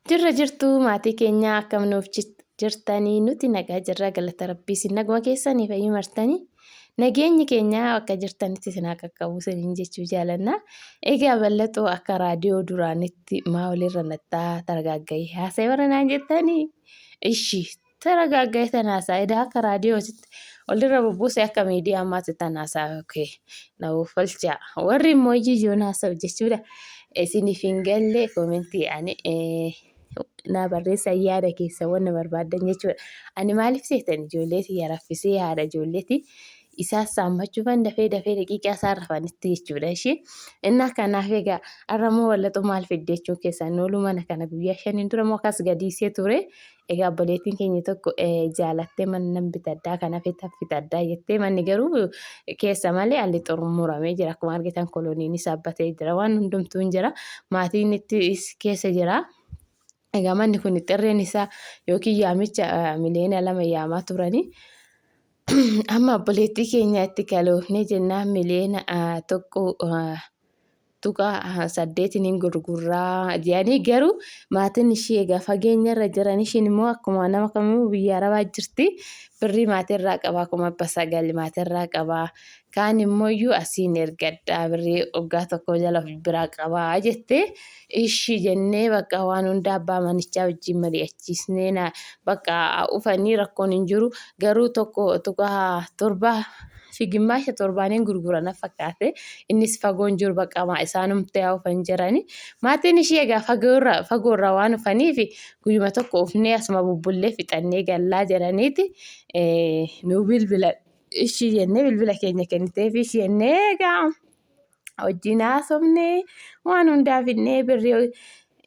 Jirra jirtuu maatii keenyaa akkam nuuf jirtanii nuti nagaa jirra galata rabbii isin naguma keessanii fayyuu martanii nageenyi keenya akka jirtanitti isin haa qaqqabu isiniin jechuu jaalanna. Egaa bal'axoo akka raadiyoo duraanitti maa walirra nattaa targaagga'ee haasa'e warra naan jettanii ishi Taragaaggae tan haasaa edaa akka raadiyootitti walirra bubbuuse akka miidiyaa ammaatti tan haasaa okay na uffalchaa warri immoo iyyuu haasa'u jechuudha isiniif hin galle koomentii ani naa barreessaa yaada keessa wanna barbaaddan jechuudha ani maaliif seetan ijoollee tiyya raffisee haadha ijoolleeti isaas saammachuufan dafee dafee daqiiqaa isaan rafanitti jechuudha ishee innaa kanaaf egaa har'a immoo wallaxoo maal fidde jechuun keessaan oolu mana kana guyyaa shaniin dura immoo akkas gadiisee ture. Egaa obboleettiin keenya tokko jaalattee mana nan bitaddaa kan hafe fixaddaa jettee manni garuu keessa malee alli xumuramee jira. Akkuma argitan koloniinis dhaabbatee jira. Waan hundumtuu hin jira. Maatiin itti keessa jira. Egaa manni kun xirreen isaa yookiin yaamicha miliyoona 2 yaamaa turanii. Amma obboleettii keenya itti kaloofnee jennaan miliyoona 1.8 ni gurgurraa jedhanii garuu maatiin ishii egaa fageenya irra jiran ishiin immoo akkuma nama kamuu biyya arabaa jirti birrii maatii irraa qabaa 9,000 maatii irraa qabaa kaan immoo iyyuu asiin ergadhaa birrii waggaa tokko jala of biraa qabaa jette ishii jennee bakka waan hundaa abbaa manichaa wajjin mari'achiisnee na bakka ufanii rakkoon hin jiru garuu 1.7 fi gimmaasha torbaaniin gurgura na fakkaate. Innis fagoon jiru bakka isaanumti haa ufan jirani. Maatiin ishii egaa fagoorra waan ufaniif guyyuma tokko ufnee asuma bubbullee fixannee gallaa jedhaniiti nu bilbila ishii jennee bilbila keenya kenniteef ishii jennee egaa wajjin haasofne waan hundaa finnee birrii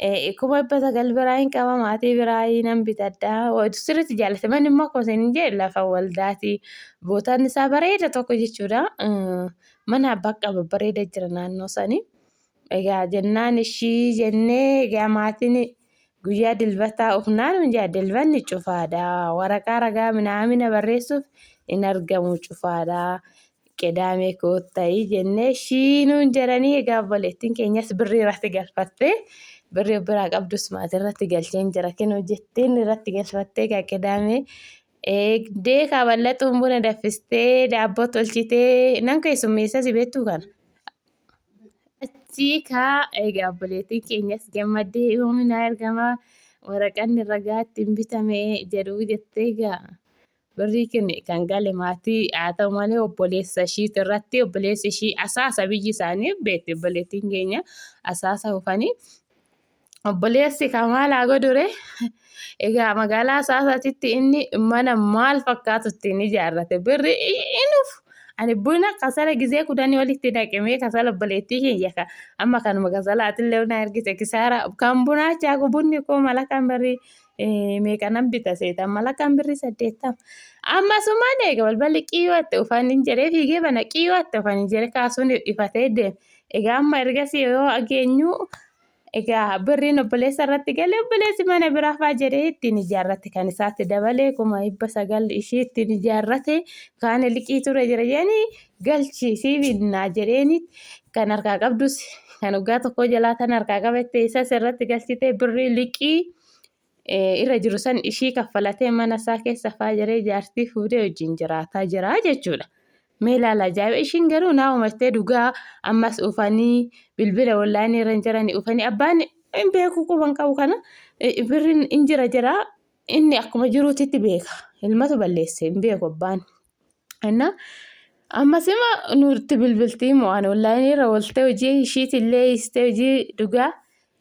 900,000 biraa hin qaba maatii biraa nan bitadha. Sirriitti jaallate manni immoo akkuma isin jedhe lafa waldaati. Bootaan isaa bareeda tokko jechuudha. Mana bakka babbareeda jira naannoo sanii. Egaa jennaan ishii jennee egaa maatiin guyyaa dilbataa ufnaan hin jaa dilbanni cufaadha. Waraqaa ragaa minaamina barreessuuf hin argamu cufaadha. Qidaamee koottayi jennee ishii nuun jedhanii egaa obboleettiin keenyas birrii irratti galfattee birrii of biraa qabdus maatii irratti galcheen jira kinoo jetteen irratti galfattee egaa qidaamee eegdee kaballaxuun buna daffistee daabboo tolchitee nan keessummeessa si beektuu kana. Achii kaa egaa obboleettiin keenyas gammaddee yoominaa ergama waraqanni ragaa ittiin bitame jedhuu jettee egaa Birrii kun kan gale maatii haa ta'u malee obboleessa ishiiti irratti obboleessi ishii asaasa biyyi isaanii beekti obboleettiin keenya asaasa ufanii obboleessi kan maal haa godhure egaa magaalaa asaasaatitti inni mana maal fakkaatu ittiin ijaarrate birri inuuf ani buna kasala gizee 10 olitti naqimee kasala obboleettii kiyya ka amma kanuma kasalaatillee na ergite kisaara kan bunaa chaaku bunni koo malakaan birrii meeqa nan bita seeta malakkaan birrii 80 amma sumaan eega balballi qiyyootti ufan hin jedhee fiigee bana qiyyootti ufan hin jedhee kaasuun ifatee deeme egaa amma ergasii yoo ageenyu egaa birriin obboleessa irratti galee obboleessi mana biraa faa jedhee ittiin ijaarrate kan isaatti dabalee 900,000 ishii ittiin ijaarrate kaan liqii ture jira jedhanii galchi sii binnaa jedheeni kan harkaa qabdus kan waggaa tokko jalaa tan harkaa qabatte isas irratti galchite birrii liqii irra jiru san ishii kaffalatee mana isaa keessa faa jiree jaartii fuudhee wajjin jiraataa jira jechuudha. Mee ilaala ajaa'iba ishiin garuu naa umattee dhugaa ammas ufanii bilbila wallaanii irra hin jiranii ufanii abbaan hin beeku quban qabu kana birriin hin jira jira inni akkuma jiruutitti beeka ilmatu balleesse hin beeku abbaan. Innaa ammas ima nutti bilbiltii mo'an wallaanii irra ooltee hojii ishiitillee hiistee hojii dhugaa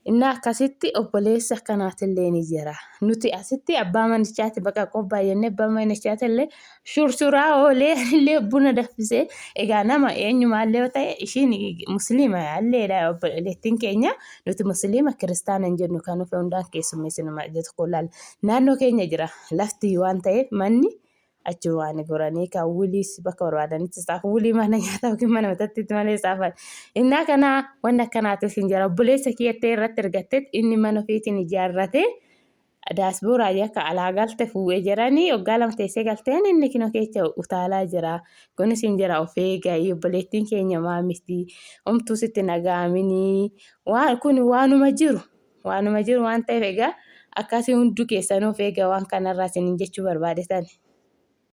Innaa akkasitti obboleessi akkanaatillee ni jira. Nuti asitti abbaa manichaati baqa qobbaa jennee abbaa manichaatillee shursuraa oolee anillee buna danfisee egaa nama eenyumaallee yoo ta'e ishiin musliima alleedha obboleettiin keenya nuti musliima kiristaana hin jennu kan dhufe hundaan keessummeessinuma ija tokko ilaalla. Naannoo keenya jira lafti waan ta'eef manni Achumaan goranii kan wuliis bakka barbaadanitti saafu. Wulii mana nyaataa yookiin mana matattiitti malee saafan. Innaa kana wanni akkanaatis hin jira. Obboleessa kiyyattee irratti ergatteet inni mana ofiitiin ijaarratee daasbooraa yakka alaa galte fuudhee jiranii waggaa 2 teessee galteen inni kinoo keessa utaalaa jira. Kunis hin jira of eega'i obboleettiin keenya maa miti homtuu sitti nagaaminii waan kun waanuma jiru. Waanuma jiru waan ta'eef egaa akkasii hunduu keessanuu of eegaa waan kanarraa isiniin jechuu barbaadetan.